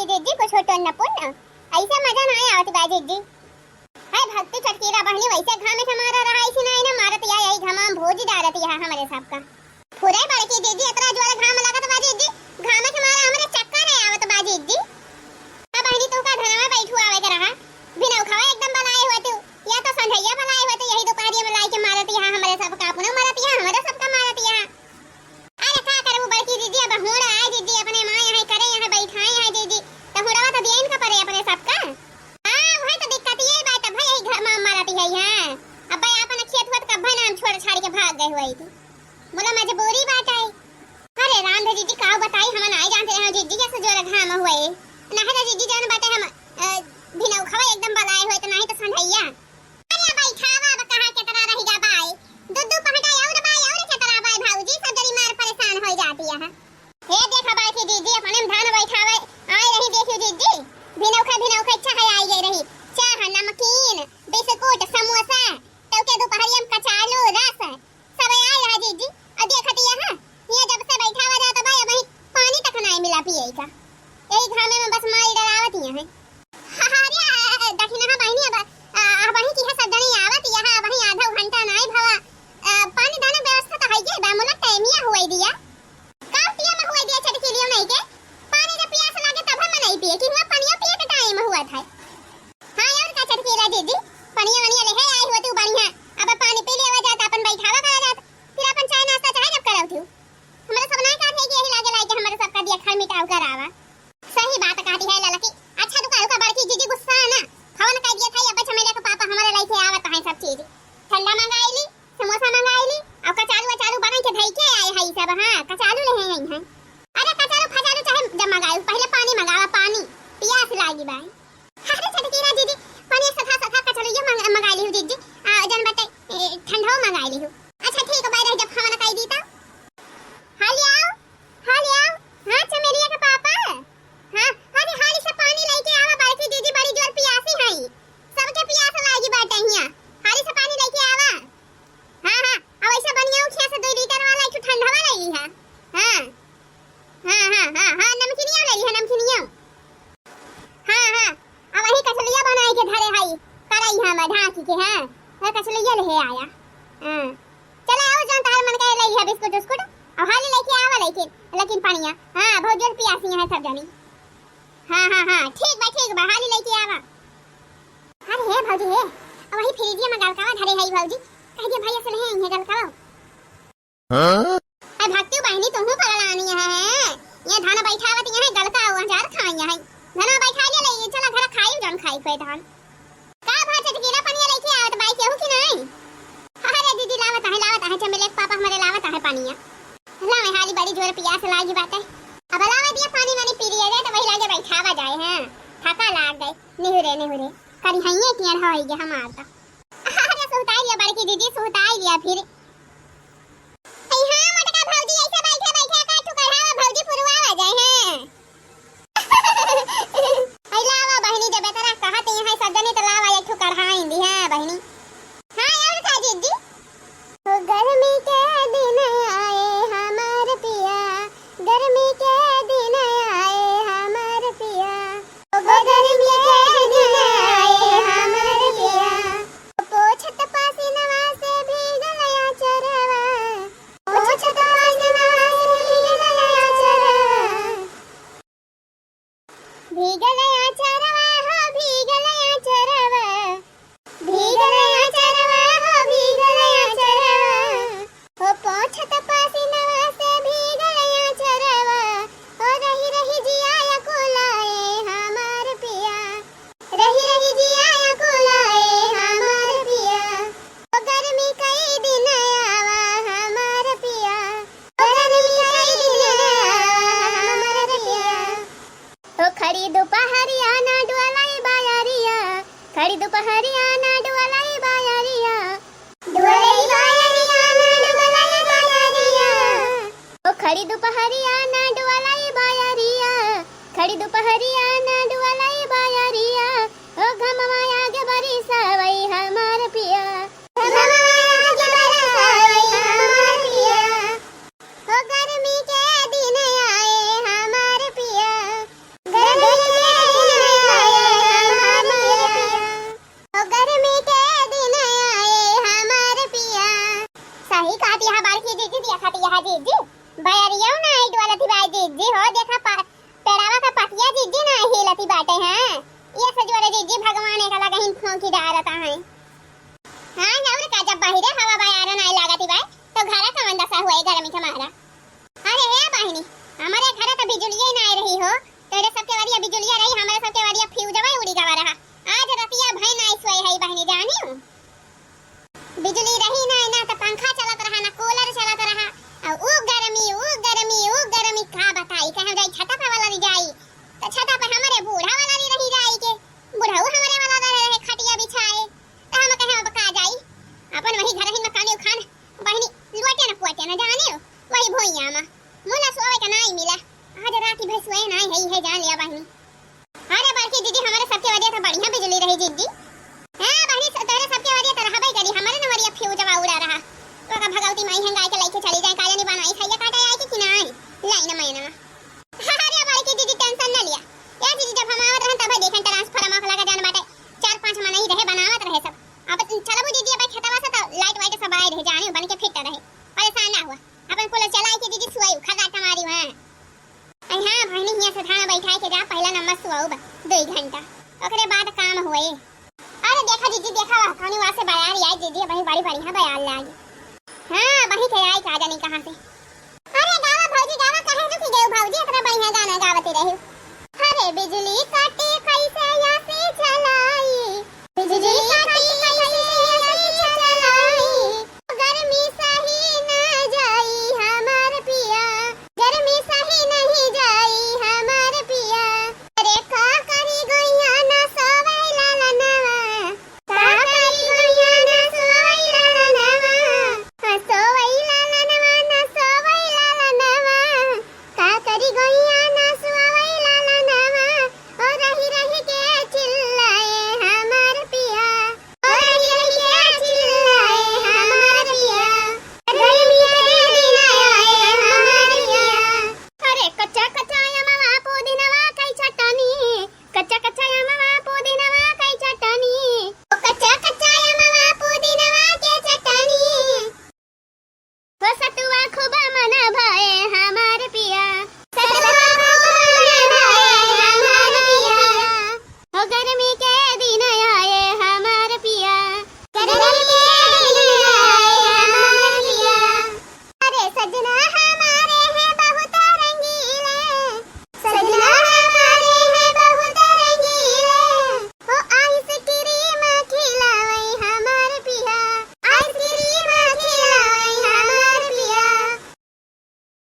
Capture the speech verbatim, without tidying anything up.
जिज्जी, कुछ होटो न पुन, ऐसा मजा नाहीं आवत बा जिज्जी। हाय भक्ति चटकीला बहिनी, वैसे घामे से मारा रहा, ऐसी नाहीं ना मारत या, यही घामा में भोज डारत या हमरे सबका। फुरे बड़की जिज्जी, इतना जोर घाम लागत बा जिज्जी, घामे से मारा हमरे चक्कर आवत बा जिज्जी। अब बहिनी तू का धनवा बैठू आवे के रहा, भिनौखवा एकदम बलाए हुआ तू, या तो संझैया बलाए हुआ तू, यही दोपहरिया में लाई के मारत या हमरे सबका, अपना मारत या, हमरे सबका मारत या। अरे का करबू बड़की जिज्जी, अब होड़ आए जिज्जी, अपने माँ यहाँ करे, यहाँ बैठाए यहाँ जिज्जी, तो होड़वा तो दियन का परे अपने सबका। हाँ, वही तो दिक्कत ये बात है भाई, यही घर में मारत है यहाँ। अब भाई आपन खेत हुआ तो कब्बे ना हम छोड़ छाड़ के भाग गए हुए थी। बोला मजबूरी बात है। अरे राम धे जिज्जी, का बताई, हम नाहीं जानते हैं जिज्जी, कैसे जोर घाम हुए। ना है तो जिज्जी जान बाटे हम, अ, भिनौखवा एकदम बलाए हुए तो नाहीं तो संझैया। अरे बैठावा, अब कहाँ केतना रहि गा बाय? दू दू पहटा और बाय, और केतना बाय भौजी, सब जनी मार परेशान होइ जाती है। हे देखा बाय की जिज्जी, अपने में धान बैठावे आए रही, देखियो जिज्जी, भिनौखा भिनौखा चाह आई गई रही, चाह, नमकीन, बिस्कुट, समोसा, तो के दोपहरिया में कचालू, रस, सब आए रहा जिज्जी। और देखत ये है, ये जब से बैठावा जाता बाय, अबहीं पानी तक नाहीं मिला पिए का। यही घामे में बस माल डरावत ये है। अरे, दखिनहा बहिनी, अब, आ, अबहीं की है सब जनी आवत, यहाँ अबहीं आधा घंटा नाहीं भवा। आ, पानी दाना व्यवस्था तो है ये बा, मुला टाइमिया हुए दिया। का टाइम हुए दिया चटकीलियो नहीं के? पानी जब पियास लागे तब हम नहीं पिए, कि हुआ पानियो पिए के टाइम हुआ था। हाँ, और का चटकीला जिज्जी, पनिया वनिया लेहे आई हुआ तू बढ़िया। अब पानी पी लिया जात, अपन बैठावा करा जात, फिर अपन चाय नाश्ता चाहे जब करत हूँ। हमरा सब ना कहत है कि यही लागे लाई के हमरा सबका दिया खर मिटाव करावा। सही बात कहती है ललकी। अच्छा, तू का बड़की जिज्जी गुस्सा ना। फोन कर दिया था, अब चमेलिया के पापा हमारे लाई के आवत हैं सब चीज। ठंडा मंगाई ली, समोसा मंगाई ली, और कचालू वचालू बना के धई के आए हैं सब। हाँ, कचालू ले हैं, हैं। अरे कचालू फचालू चाहे जब मंगाई, पहले पानी मंगावा, पानी, पियास लागी बाय। अरे छटकीरा जिज्जी, पानी सथा सथा कचालू ये मंग-, मंगाई ली हूँ जिज्जी। आ, जन बटे, ए, ठंडा मंगाई ली हूँ। अच्छा ठीक बाय, रह जब फोन कर दी तो। हाली आओ, हाली आओ। हाँ, चमेलिया के पापा। हाँ, अरे हाली से पानी लेके आवा, बड़की जिज्जी बड़ी जोर पियासी हई। सबके पियास लागी बाटे हियाँ। हाली से पानी लेके आवा। हाँ, हाँ, अब ऐसा बढ़िया उखिया से दो लीटर वाला एक ठो ठंडवा ले ली है। हाँ, हाँ, हाँ, हाँ, हाँ, नमकीनिया ले ली है, नमकीनिया। हाँ, हाँ, अब वही कचलिया बनाई के धरे हई, करई हम ढाकी के, हाँ, वह कचलिया ले आया। हाँ, चला आओ, जौन तहार मन करे ले लिहा बिस्कुट उस्कुट, और हाली लेके आवा लेकिन, लेकिन पनिया। हाँ, भौजी पियासी हैं सब जनी। हाँ, हाँ, हाँ, ठीक बा, ठीक बा, हाली लेके आवा। अरे हे भौजी हे, अब वही फ्रिजिया में गलकावा धरे हई भौजी, कह दिया भैया से ले आई है गलकावा। हाँ? अरे भक्ति बहिनी, तुहू पगलानी है, ये धान बैठावत यहाँ गलकावा, हजार खाई है, धनवा बैठा ले, ले, चला घर खाई, जौन खाई कोई धान। का भा चटकीला पनिया लेके आवत बाई केहू की नहीं? अरे दीदी, लावत आहे, लावत आहे, चमेले के पापा हमारे लावत आहे पनिया। लावे हाली, बड़ी जोर पियास लागी बाटे। अब लावे दिया पानी वानी पी लिया जाए तो वही लागे बैठावा जाए, हैं? थका लाग गए, निहुरे, निहुरे। करी हइये टियर होई गे हमार तो। अरे सुहताई लिया बड़की दीदी, सुहताई लिया फिर। ए हाँ मोटका भौजी, ऐसे बैठे बैठे का ठुकरावा भौजी पुरवावा जाए, हैं? अरे लावा बहिनी, जब इतना कहत ही हैं सब जनी, तो लावा एक ठो कढ़ाई दी है बहिनी। हाँ, और का दीदी? ओ गर्मी के दिन आए हमार पिया, गर्मी के दिन आए हमार पिया। ओ गर्मी के दिन आए हमार पिया। पोछत पसीनवा से भीगल अचरवा, पोछत पसीनवा से भीगल अचरवा। भीगल अचरवा हो, भीगल अचरवा, भीगल अचरवा हो, भीगल अचरवा। हो पोछत पसीनवा से भीगल अचरवा, हो रही रही जिया अकुलाए हमार पिया, रही रही जिया अकुलाए हमार पिया। ओ गर्मी कई दिन आवा हमार पिया, ओ गर्मी कई दिन आवा हमार पिया। ओ खड़ी दुपहरिया ना डुअलाई बायरिया, खड़ी दुपहरिया ना डुअलाई बायरिया। डुअलाई बायरिया ना डुअलाई बायरिया। ओ खड़ी दुपहरिया ना डुअलाई बायरिया, खड़ी दुपहरिया ना डुअलाई बायरिया। ओ घमवा आगे बरिसवई हमार पिया, घमवा आगे बरिसवई हमार पिया। ओ गर्मी के दिन आए हमार पिया, गर्मी के हो देखा पा-, पेड़ावा का पतिया जिज्जी ना हिलती बाटे हैं। ये से जोरे जिज्जी भगवान एक लगहिन फूंकी डारता है। हाँ, और का, जब बाहिरे हवा बयारा नाई लागती बाय, तो घरा कवन दशा हुआ गर्मी के मारा। अरे हे बहिनी, हमरे घरे तो बिजुलिये नाई रही हो, तोरे सबके वरिया बिजुलिया रही, हमरे सबके वरिया फ्यूजवा उड़ी गवा रहा। आज रतिया भई नाई सोए है बहिनी, जानी हो। बिजुली रही ना, ना तो पंखा चलत रहा, ना कूलर चलत रहा। और ऊ गर्मी, ऊ गर्मी, ऊ गर्मी का बताई, कहे जाई छता पे वाला रही जाई, तो छता पे हमरे बूढ़ा वाला रही, रही जाई के, बूढ़ऊ हमरे वाला रहे, रहे खटिया बिछाए, तो हम कहे अब का जाई, अपन वही घर ही में खाने खान बहिनी, लोटे न पोटे न जाने हो, वही भुइया में मुला सोवे के नाई मिला। आज रात भर सोए नाई है, है जान लिया बहिनी। अरे बड़की दीदी, हमरे सबके वजह से बढ़िया बिजुली रही जिज्जी। हाँ बहिनी, स-, तोहरे सबके वजह तो रहबे करी, हमरे न वरिया फ्यूजवा उड़ा रहा। तो का भगवती माई हंगाई के लेके चली जाए, काले नहीं बनाई खाइया काटे आए के कि नाई, लाई न मैना। अरे बड़की दीदी, टेंशन न लिया। या दीदी, जब हम आवत रहन तब देखें ट्रांसफार्मर लगा जान बाटे, चार पांच मनई रहे, बनावत रहे सब। अब चलबू दीदी, अब खेतवा से तो लाइट वाइट सब आए रहे, जाने बन के फिट रहे, परेशान ना हुआ। अपन कूलर चलाई के दीदी सुआई खगाटा मारी वहाँ। अरे हाँ बहिनी, हियाँ से धान बैठाए के जा, पहला नंबर सुआऊ बा, दो घंटा, ओकरे बाद काम होए। अरे देखा दीदी, देखा वह कौनी वहाँ से बयार आई दीदी, वही बड़ी बढ़िया बयार लागी। हाँ, वही के आई का जानी कहाँ से। अरे गावा भौजी गावा, काहे रुक गए भौजी, इतना बढ़िया